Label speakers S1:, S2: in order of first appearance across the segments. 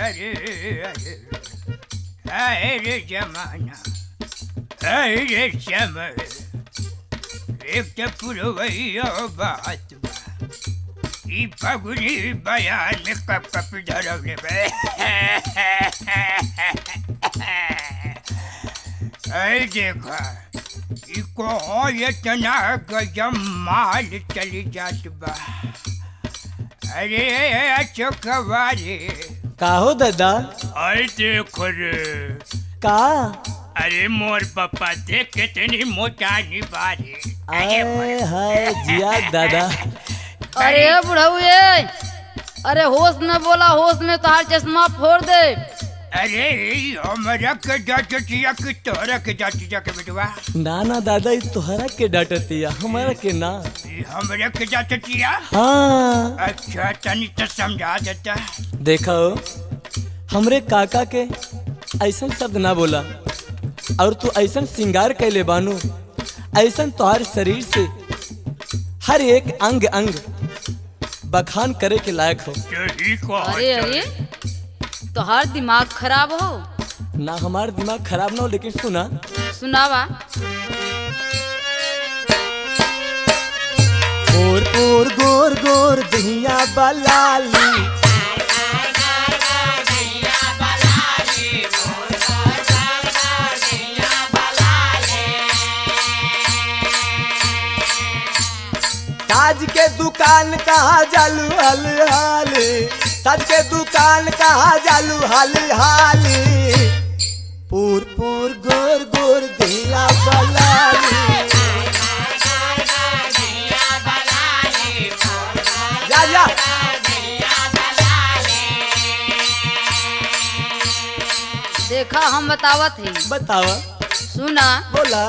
S1: अरे अरे, हाय रे जमाना, हाय रे समय। एक तो पुरवैया बात बा, ई फगुनी बयान में कप कप धरवले बे। ऐ देखा, ई को इतना गजब माल चली जात बा। अरे अशोकवाले।
S2: का हो दादा?
S1: अरे देखो रे।
S2: का?
S1: अरे मोर पप्पा, देख कितनी मोटानी बारी। अरे
S2: आए हाय, जिया दादा।
S3: अरे बुढ़ऊ ए, अरे होश में बोला, होश में तोहार चश्मा फोड़ दे।
S1: अरे हमरा के जातिया कि तोहरा के जातिया के बेटवा?
S2: ना ना दादा, ई तोहरा के डांटतिया, हमारा के ना।
S1: ई हमरा के जातिया?
S2: हाँ।
S1: अच्छा, तनी तो समझा देता।
S2: देखो, हमरे काका के ऐसन शब्द ना बोला। और तू ऐसन सिंगार कैले बानू, ऐसन तोहार शरीर से हर एक अंग अंग बखान करे के लायक हो।
S1: यही को।
S3: अरे अरे, तोहार दिमाग खराब हो।
S2: ना, हमार दिमाग खराब ना हो, लेकिन सुना।
S3: सुनावा।
S2: गोर गोर गोर गोर दहिया बलाली, ताज के दुकान कहाँ जालू हाल हाली, ताज के दुकान कहाँ जालू हाली हाली, पूर पूर गोर गोर दहिया बलाली। जा जा।
S3: देखा, हम बतावत ही।
S2: बतावा।
S3: सुना।
S2: बोला।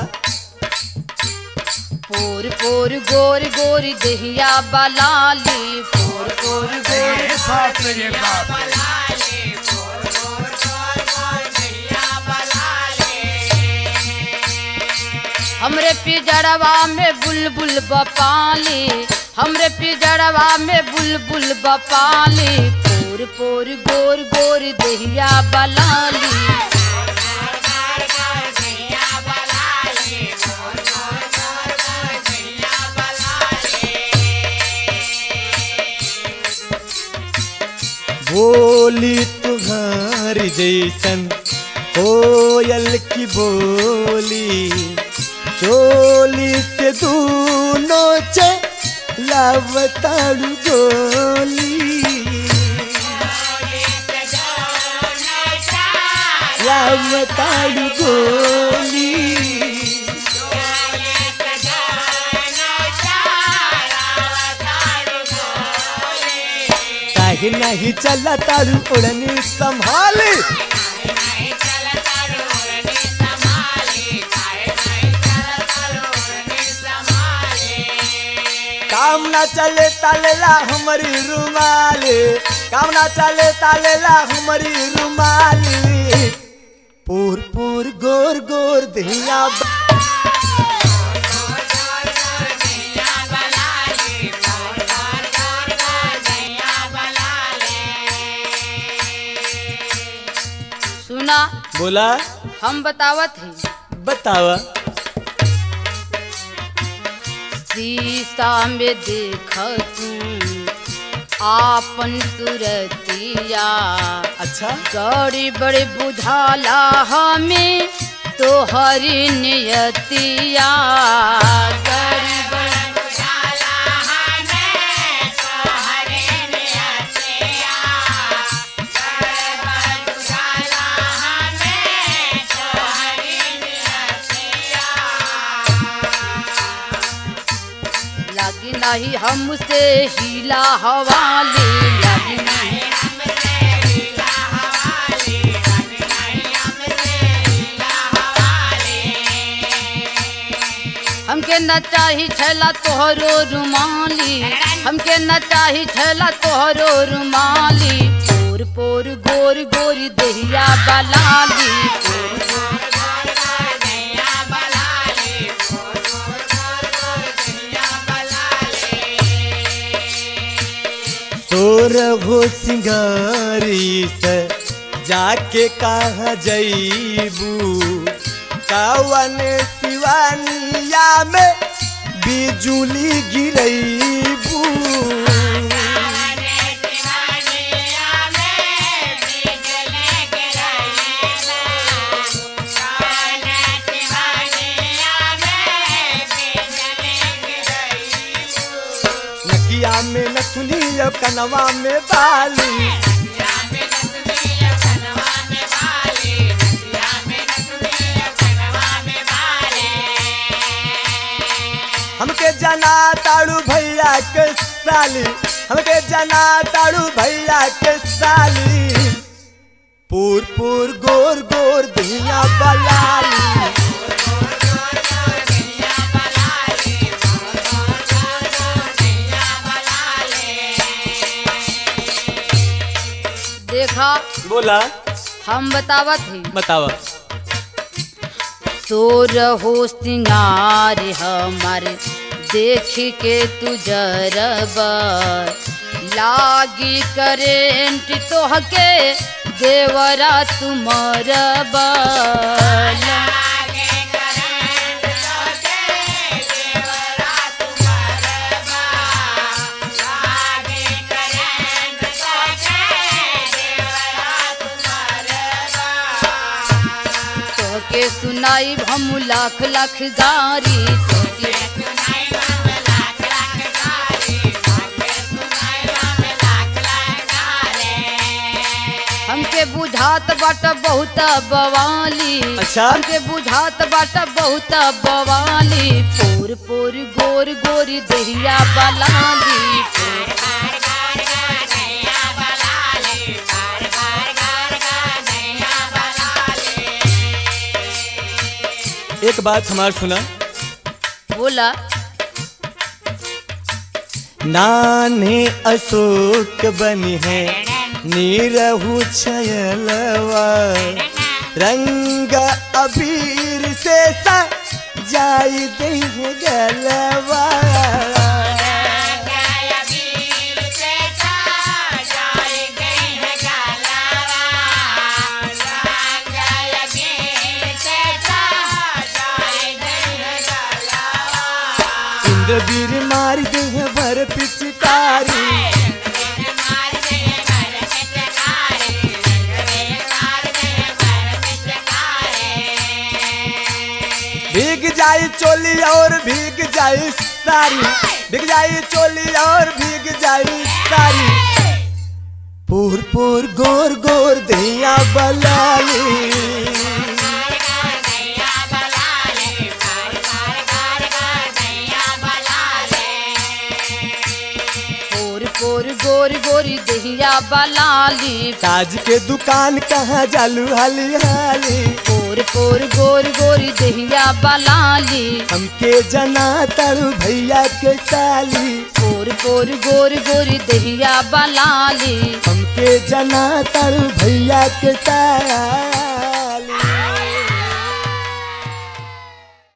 S3: पोर पोर गोर गोर दहिया बलाली, पोर पोर गोर।
S1: अरे बाप रे बाप।
S3: हमरे पिजड़वा में बुलबुल बपाली, हमरे पिजड़वा में बुलबुल बपाली, पोर पोर गोर गोर दहिया बलाली।
S2: बोली तुम्हारी जैसन कोयल की बोली, चोली से दूनों चलावताड़ू गोली, लावताड़ू गोली। काहे नहीं चला तारू उड़नी संभाली? काम ना चले तालेला हमारी रुमाली, काम ना चले तालेला हमारी रुमाली, पूर पूर गोर गोर दहिया।
S3: सुना।
S2: बोला।
S3: हम बतावत ही।
S2: बतावा।
S3: शीशा में देख तू आपन सुरतिया।
S2: अच्छा।
S3: गड़ी बड़े बुझाला हमें तोहरी नियतिया, गड़ी बड़े। लागी नहीं हमसे हीला हवाली, लागी नहीं। हमके न चाही छैला तोहरो रुमाली, हमके न चाही छैला तोहरो रुमाली, पोर पोर गोर गोर दहिया बलाली, पोर पोर।
S2: तोर हो सिंगारी से जाके कहाँ जईबू, कवन सिवानिया में बिजुली गिरईबू। नकिया में नथुनी और कनवा में बाली। हमके जना ताड़ू भैया के साली, हमके जना ताड़ू भैया के साली। पूर पूर गोर गोर दिया बलाली।
S3: देखा,
S2: बोला।
S3: हम बतावत ही।
S2: बतावा।
S3: तोर हो सिंगार हमार देख के तू जरबा, लागी करेंट तोहके देवरा तुमरबा। तोहके सुनाई हम लाख लाख गारी, तोहके हमके बुझात बाट बहुत बवाली।
S2: अच्छा।
S3: हमके बुझात बाट बहुत बवाली। पोर पोर गोर गोरी दहिया बलाली।
S2: एक बात हमार सुना।
S3: बोला।
S2: नाने अशोक बनी है नीरहु छयलवा, रंग अबीर से सजाई देह गलवा। इंद्रवीर मार देह भर पिचकारी। भीग जाई चोली और भीग जाई सारी, भीग जाई चोली और भीग जाई सारी। पूर पूर गोर गोर धिया बलाली।
S3: पोर पोर गोर गोरी दहिया बलाली।
S2: साज के दुकान कहाँ जालू हाली हाली।
S3: पोर पोर गोर गोरी दहिया बलाली।
S2: हमके जना तारू भैया के साली।
S3: पोर पोर गोर गोरी दहिया बलाली।
S2: हमके जना तारू भैया के साली।